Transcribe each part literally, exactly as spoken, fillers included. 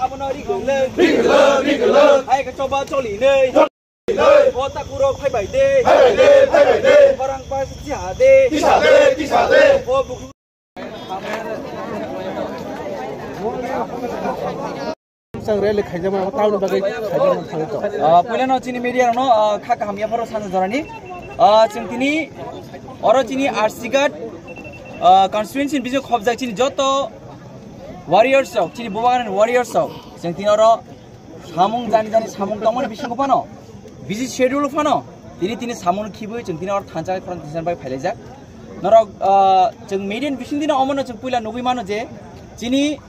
Abono ri kwlwng. Ri kwlwng, ri kwlwng. Hai khe choba choli nei. Choli nei. O takurok phai bai de. Phai bai de, phai bai de. Khorang pa si ha de. Kisa de, kisa de. O buku. Chang rally khaijama, town bagwi khaijama thangwi tong. Ah, puilano chini media rokno, ah, kha kaham yapharo sana jorani. Ah, chwng tini oro chini Arsigat, ah, constituency ni bising khobjak chini joto warriors rok, chini Bubagrani warriors rok. Chwng tini oro samung jani jani samung tongmani bisingo phano, busy schedule phano, tini tini samung khibui chwng tini oro thansa khorang thansa bai phailaijak. Norok, ah, chwng media ni bising dino omono chwng puila nugui mano je chini,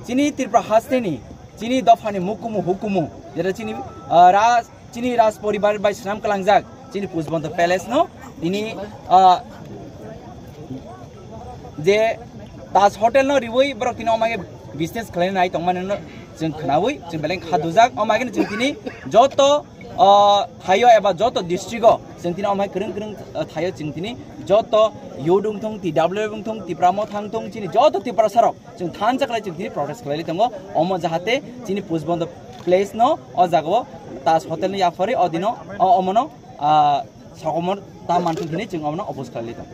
chini Tripura hasteni, chini dophani mukumu hukumu, jeta chini, ah, ras, chini raj poribar bai swnam kalangjak, chini Pujbonto Palace no, tini, ah, je Taj Hotel no riwi borok tini omage business khlaina nai tongmani no chwng khnawi, chwng beleng kha dujak, omage no chwng tini joto, ah, thaio eba joto district o chwng tini omai kwrwng kwrwng, ah, thaio chwng tini joto youth wngthung, T W F wngthung, Tipra Motha wngthung, chini joto Tiprasa rok chwng thansa khlai chwng tini protest khlai tongo, omo jahate chini Pujbonto Palace no o jaga o Taj Hotel ni yapharwi o dino o omono, ah, sokomor ta manthung hini chwng omono oppose khlai tong.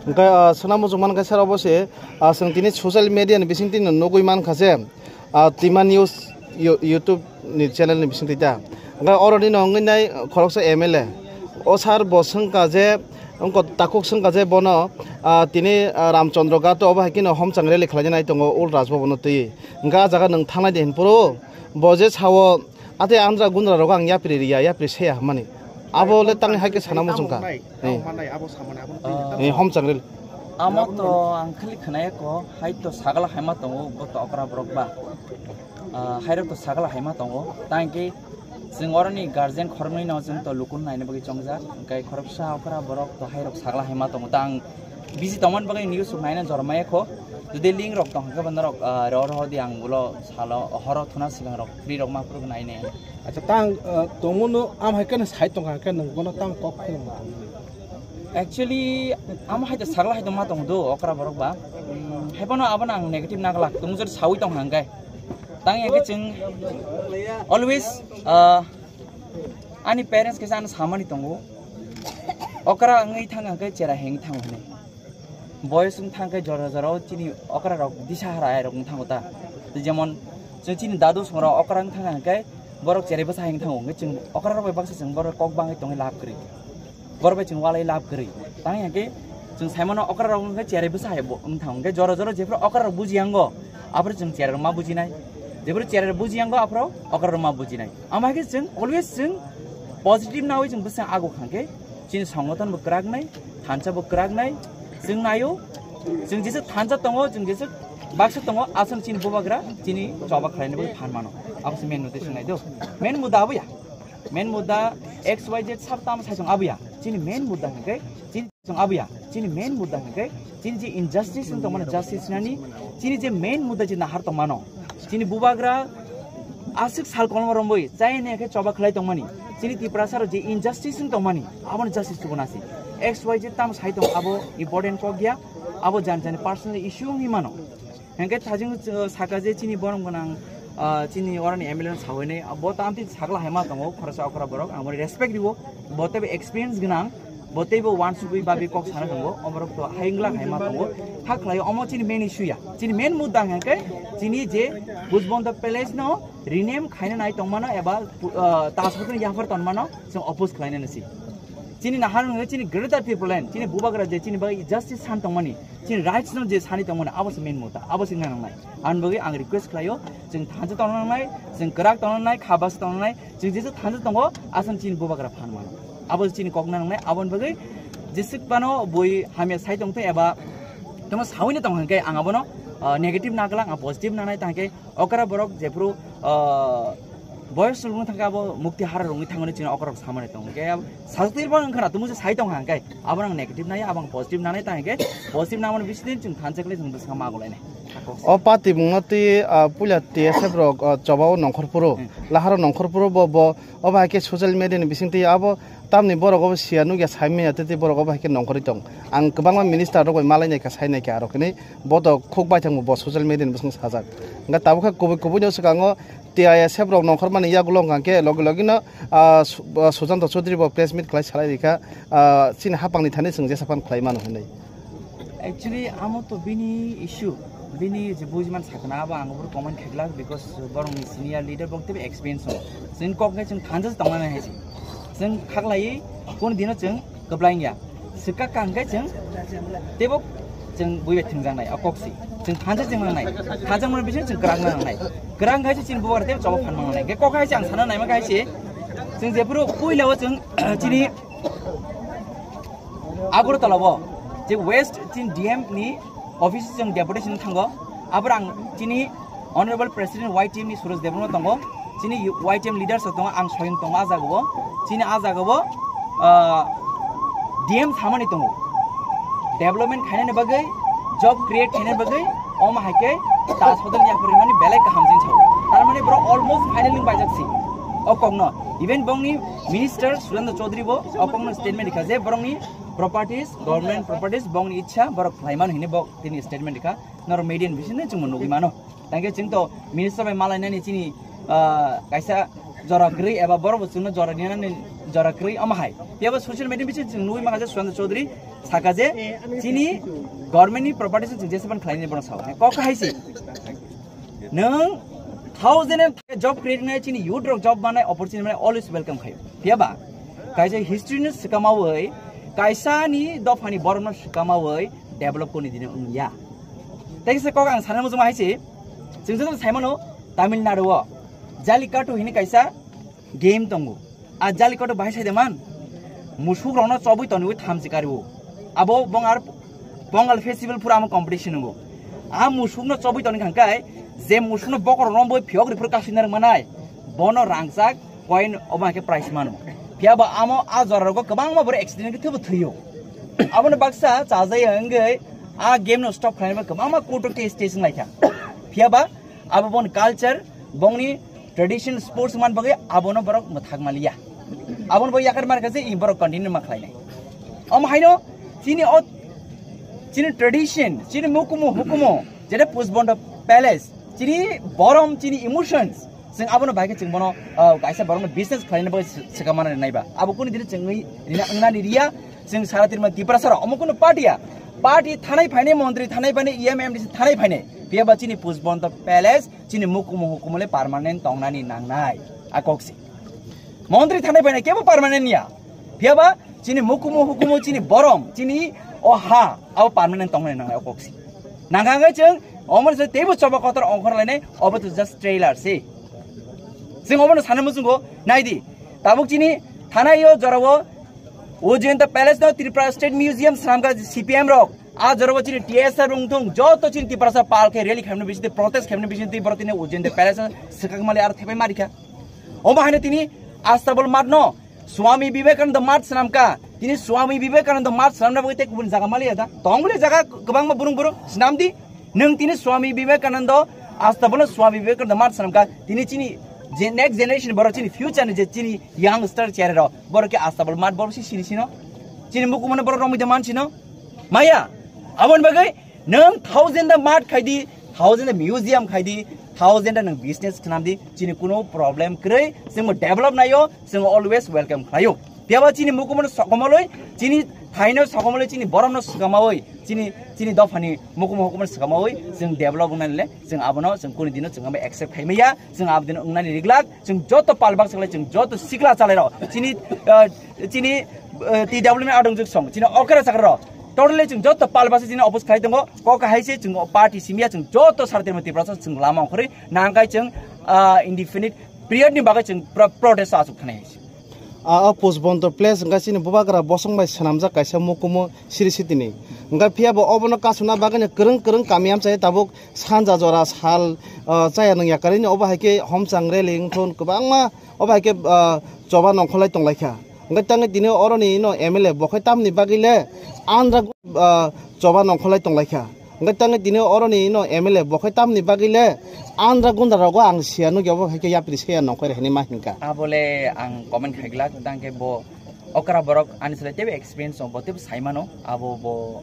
Hwnkhe, ah, swnam muchung mankha sir obo se, ah, chwng tini social media ni bising tini nugui mankha se, ah, Tima News You-, YouTube ni channel ni bising twi ta. Hwnkhe oro nini wngwi nai khoroksa M L A. O sir bo swngkha je, wngkha takhuk swngkha je bono, ah, tini, ah, Ramchandra Ghat obo hai kheno homchang rally khlaina nai tongo Old Raj Bhavan no twi. Hwnkhe ah jaga nwng thangnai de hinphuru bo je sao, Ate andra gundra rogo ang yapri riya, yapri seya hwnmani. Abo le tangni hai khe sana muchung kha. Tamo nai, tamo manai, abo samani, abo twi. Eh, homchang ril. Amo to ang khali khwnaya ko, hai to sagala haima tongo, bo to okra borok ba. Ah, hai rok to sagala haima tongo. Tang khe chwng oroni guardian khoroknwi no chwng to lukun naina bagwi chongjak. Hwnkhe khoroksa okra borok to hai rok sagala haima tongo. Tang Busy tongmani bagwi news rok naina jormaya kho. Jodi link rok tong hwnkhe bo norok, ah, ro ro di ang ulo salo horo thuna swkang rok free rok ma phuru nai nai. Acha tang, ah, tongmano am hai khe sai tong kha khe nwng bono tang kok kheno ma. Actually, am hai ta sagla hai tong ma tong do okra borok ba. Hmm, hai bono abono ang negative na glak tong jor sawi tong hang kai. Tang yang khe chwng always, ah, ani parents khe ano samani tongo. Okra wngwi thang hang khe chera heng thang hwnwi. Boyos wng thang khe jora jora o chini okra rok disa hara ai rok wng thango ta. Tei jemon chwng chini dadu songra okra wng thang khe borok cherai bwsa hai wng thango. Hwnkhe chwng okra rok bai baksa chwng borok kok bangwi tongwi lab kwrwi. Borok bai chwng walai lab kwrwi. Tang ya khe chwng sai mano okra rok wng khe cherai bwsa hai bo wng thango. Hwnkhe jora jora jephru okra rok buji yango aphuru chwng cherai rok ma bujinai. Jephru cherai rok buji yango aphuru okra rok ma bujinai. Ama khe chwng always chwng positive nawi chwng bwswng ago khang khe chini songothon bo kwrak nai, thansa bo kwrak nai, chwng naio, chwng jesa thansa tongo, chwng jesa baksa tongo, aswk chini bubagra chini choba khlaina bagwi phan mano. Abo se main notation nai do. Main mudda abo ya. Main mudda X Y Z sab tamo sai tong abo ya. Chini main mudda hwnkhe chini Chwng abuya, chini main mudda hwnkhe, chini je injustice wng tongmani justice nani, chini je main mudda je nahar tongmano, chini bubagra aswk sal kolma romwi, chayani khe choba khlai tongmani, chini Tiprasa rok je injustice wng tongmani, aboni justice tubuna si. X Y Z tamo sai tong abo important kok ya, abo jan jani personal issue wngwi mano. Hwnkhe thajing, uh, saka je chini borom gwnang, uh, chini oroni M L A no sawinai, bo tamtwi sagla haima tongo, khoroksa okra borok, ang bono respect riwo, bo teibo experience gwnang, bo teibo wansugwi babi kok sana tongo, omorok to haingla haima tongo, hakhlai omo chini main issue ya, chini main mudda hwnkhe chini je Bujbonto Palace no rename khaina nai tongmano eba, uh, Taj Hotel yaphar tonmano chwng oppose khlainani si. Chini nahar hwnkhe chini Greater Tipraland, chini bubagra je chini bagwi justice san tongmani, chini rights no je sani tongmani, abo se main mudda, abo se nangnai. Ani bagwi ang request khlaio, chwng thansa tongna nangnai, chwng kwrak tongna nangnai, kha basa tongna nangnai, chwng jesa thansa tongo, aswk chini bubagra phan mano. Abo chini kok nangnai, aboni bagwi jeswk phano bui hamya sai tongthung eba tamo sawino tong hwnkhe ang abono, ah, negative na glak, ang positive nangnai, tangkhe okra borok jephru, ah, boyos rwngwi thangkhe abo mukti hara rwngwi thangmani chini okra rok samani tong hwnkhe sajwk twi bo wngkhana tumo se sai tong hwnkhe. Abono ang negative nai, abo ang positive nanai, tang hwnkhe positive namani bising chwng thansa khlai chwng bwskango magulainai. O party mungno twi, ah, puila T S F rok, ah, choba o nongkhor phuru, laharo nongkhor phuru bo, bo, obo hai khe social media ni bising twi abo tamni borok obo siya nukya, sai manya tei tei borok obo hai khe nongkhorwi tong. Ang kwbangma minister rok bai malai naikha, sai naikha, aro khe bo to khuk baithang bo social media ni bising sajak. Hwnkhe tabuk khe kubui kubui no swkango T I S F rok nongkhor mani yagulo wngkha khe logi logi no, ah, Su-, ah, Sujanto Chaudhary bo press meet khlai salai rikha, ah, chini hapang ni thani chwng jesa phan khlai mano hinwi. Actually, amo to bini issue, bini je bujiman sakna abo ang boro comment khaglak, because borok ni senior leader, borok tebo experience tongo. Chwng kok khe chwng thansa se tongna nai hai se. Chwng khaklai, kun dino chwng kwplai ya. Swkak kang khe chwng tebo chwng bui bai thwngjaknai, o kok si. Chwng thansa chwng nangnai. Thansa mani bising chwng kwrak nangnai. Kwrak khe chini bubar tebo choba phan mangnai. Khe kok hai se ang sana naima khe hai se. Chwng jephuru puila o chwng chini Agartala o je West chini D M ni office chwng deputation thango. Aborok ang chini Honorable President Y T M ni Suraj Debbarma tongo. Chini Y T M leaders rok tongo, ang soyong tongo a jaga o. Chini a jaga o, ah, D M samani tongo. Development khainani bagwi, job create khainani bagwi, omo hai khe ta sodon yapri mani belai kaham jin sao. Tar mani bro almost final ni baijak si. O kokno, even bongni minister Surendra Chaudhary bo o kokno statement rikha je borokni properties, government properties, bongni ichha borok khlaimano hinwi bo tini statement rikha. Norok media ni bisingtwi chwngbo nugwi mano. Tangkhe chwng to minister bai malainani chini, ah, kaisa jora kwrwi eba borok bo chwngno jora rinani jora kwrwi omo hai. Phiya bo social media bising chwng nugwi mankha je Surendra Chaudhary saka je chini government ni properties chwng jesapan khlainani bono sao. Kok hai se. Nwng thousand and job create nai chini youth rok job manai opportunity manai always welcome khayo. Phiya ba kaisa history no swkamawi, kaisa ni dopha ni borok no swkamawi develop koni dini wngya. Tei se kok ang sana muchung hai se, chwng jwng sai mano Tamil Nadu o Jallikattu hini kaisa game tongo. A Jallikattu bahai sai de man. Musuk rokno chobwi toniwi thamchi kariwo. Abo bong ar Pongal festival phuru amo competition wngo. A musukno chobwi toni khangkai je musukno bokorok rombo phiyok rifur kasui narwk manai. Bono rangchak coin obo hai khe prize mano. Phiya bo amo a jora rogo kwbangma borok accident khe thwibo thwiyo. Aboni baksa chajai wngwi a game no stop khlainai kwbangma court o case case wnglaikha. Phiya ba abo boni culture, bongni tradition sports man bagwi abono borok mwthak maliya. Aboni bo yakar mar kha je i borok continue ma khlainai. Omo haino chini o chini tradition, chini mukumu hukumu, jeta Pushbondo Palace, chini borom, chini emotions, chwng abono bai khe chwng bono, ah, kaisa borokno business khlaina bagwi swkang manani naiba. Abo kunu dini chwngwi rina wngnani riya, chwng sara Tripura, Tiprasa rok omo kunu party ya. Party thanai phainai, montri thanai phainai, E M, M D C thanai phainai. Phiya ba chini Pushbondo Palace, chini mukumu hukumu le permanent tongnani nangnai. A kok si. Montri thanai phainai kebo permanent ya. Phiya ba chini mukumu hukumu chini borom, chini o ha, abo permanent tongnani nangnai o kok si. Nangkha hwnkhe chwng omo se teibo choba kotor ongkhor lainai, obo to just trailer se. Chwng obono sana muchungo, nai di. Tabuk chini thanai o jorao Ujjayanta Palace no Tripura State Museum swnamkha C P M rok. A jorao chini T S R wngthung, joto chini Tiprasa pal khe rally khaimani bisingtwi, protest khaimani bisingtwi borok tini Ujjayanta Palace no swkang mali aro thepai marikha. Omo haino tini Astabal Math no Swami Vivekananda Math swnamkha. Tini Swami Vivekananda Math swnamna bagwi tei kubun jaga maliya da? Tong bole jaga kwbangma burung burung swnam di. Nwng tini Swami Vivekananda, Astabal no Swami Vivekananda Math swnamkha. Tini chini je next generation borok chini future ni je chini youngster chera rok borok khe Astabal Math borok si sini sino. Chini mukumano borok romwi da man sino. Maya, aboni bagwi nwng thousand da mat khaidi, thousand da museum khaidi, thousand da nwng business khnamdi, chini kuno problem kwrwi, chwngbo develop naio, chwng always welcome khlaio. Phiya ba chini mukumono sokomolwi, chini thaino sokomolwi, chini boromno swkamawi, chini, chini dophani mukumo hukumono swkamawi, chwng develop wngnani le, chwng abono, chwng kuni dino, chwng abo accept khaimaya, chwng abodino wngnani riglak, chwng joto palbak chalai, chwng joto sikla chalairok, chini, ah, chini, eh, T W ni adong jwk song, chini okra sakra rok. Totally chwng joto palbasa chini oppose khlai tongo. Kok hai se chwng party simya chwng joto sartini Tiprasa chwng lama ongkhorwi nangkai chwng, ah, indefinite period ni bagwi chwng pro-, protest achuk thanai hai se. Ah, o Pushbondo Palace wngkha chini bubagra bosong bai swnamjak kaisa mukumu siri sitini. Wngkha phiya bo obono kasuna bagwi kwrwng kwrwng kami amchai tabuk sanja jora sal, ah, chaya nung yakarwi obo hai khe homchang rally wngthun kwbangma obo hai khe, ah, choba nongkholai tonglaikha. Hwnkhe tangwi tini oroni no M L A bo khe tamni bagwi le andra, ah, choba nongkholai tonglaikha. Hwnkhe tangwi tini oroni no M L A bo khe tamni bagwi le andra gundra rogo ang siya nukya bo khe yapri saya nongkhor hinwi ma hinkha. Abole ang comment khaigla tangkhe bo okra borok ani sale tebo experience dong bo tebo saimano abo bo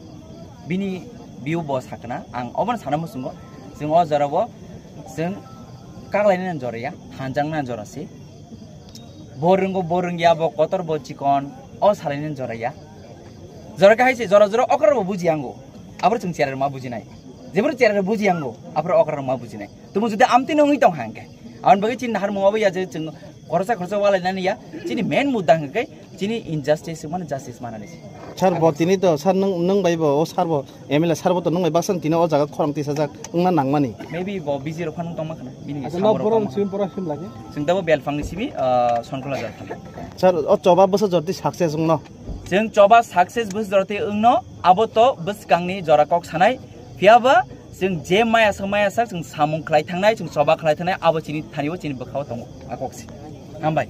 bini view bo sakna ang obono sana musungo chwng o jora bo chwng kaglaini jora ya hanjakna jora se. Bo rwngo, bo rwngya, bo kotor, bo chikon, o salaini jora ya. Jora kahai se, jora jora okra bo buji ango. Abro chwng chera ma bujinai. Jebro chera buji ango, abro okra ma bujinai. Tumo jodi amtwi nungwi tong hangke. Aboni bagwi chini nahar mungabo ya je chwng khoroksa khoroksa walainani ya. Chini main mudda hangke chini injustice mane justice manani se. Sir, bo tini to, sir, nwng, nwng bai bo, o sir bo, M L A sir bo to nwng bai baksa tini o jaga khorang tisajak wngna nangmani. Maybe bo busy rok phano tongma khana. Bini Acha, samung no rok borok tongma chini khana. Borok sim lagi. Chwng tabo belphangni simi, ah, Sonkhola jora thang. Sir, o choba bwsa jorti success wngno. Chwng choba success bwsa jorti wngno, abo to bwskangni jora kok sanai. Phiyaba chwng je maya sak maya sak chwng samung khlai thangnai, chwng choba khlai thangnai, abo chini thani o chini bwkhao tongo. A kok si. Hambai.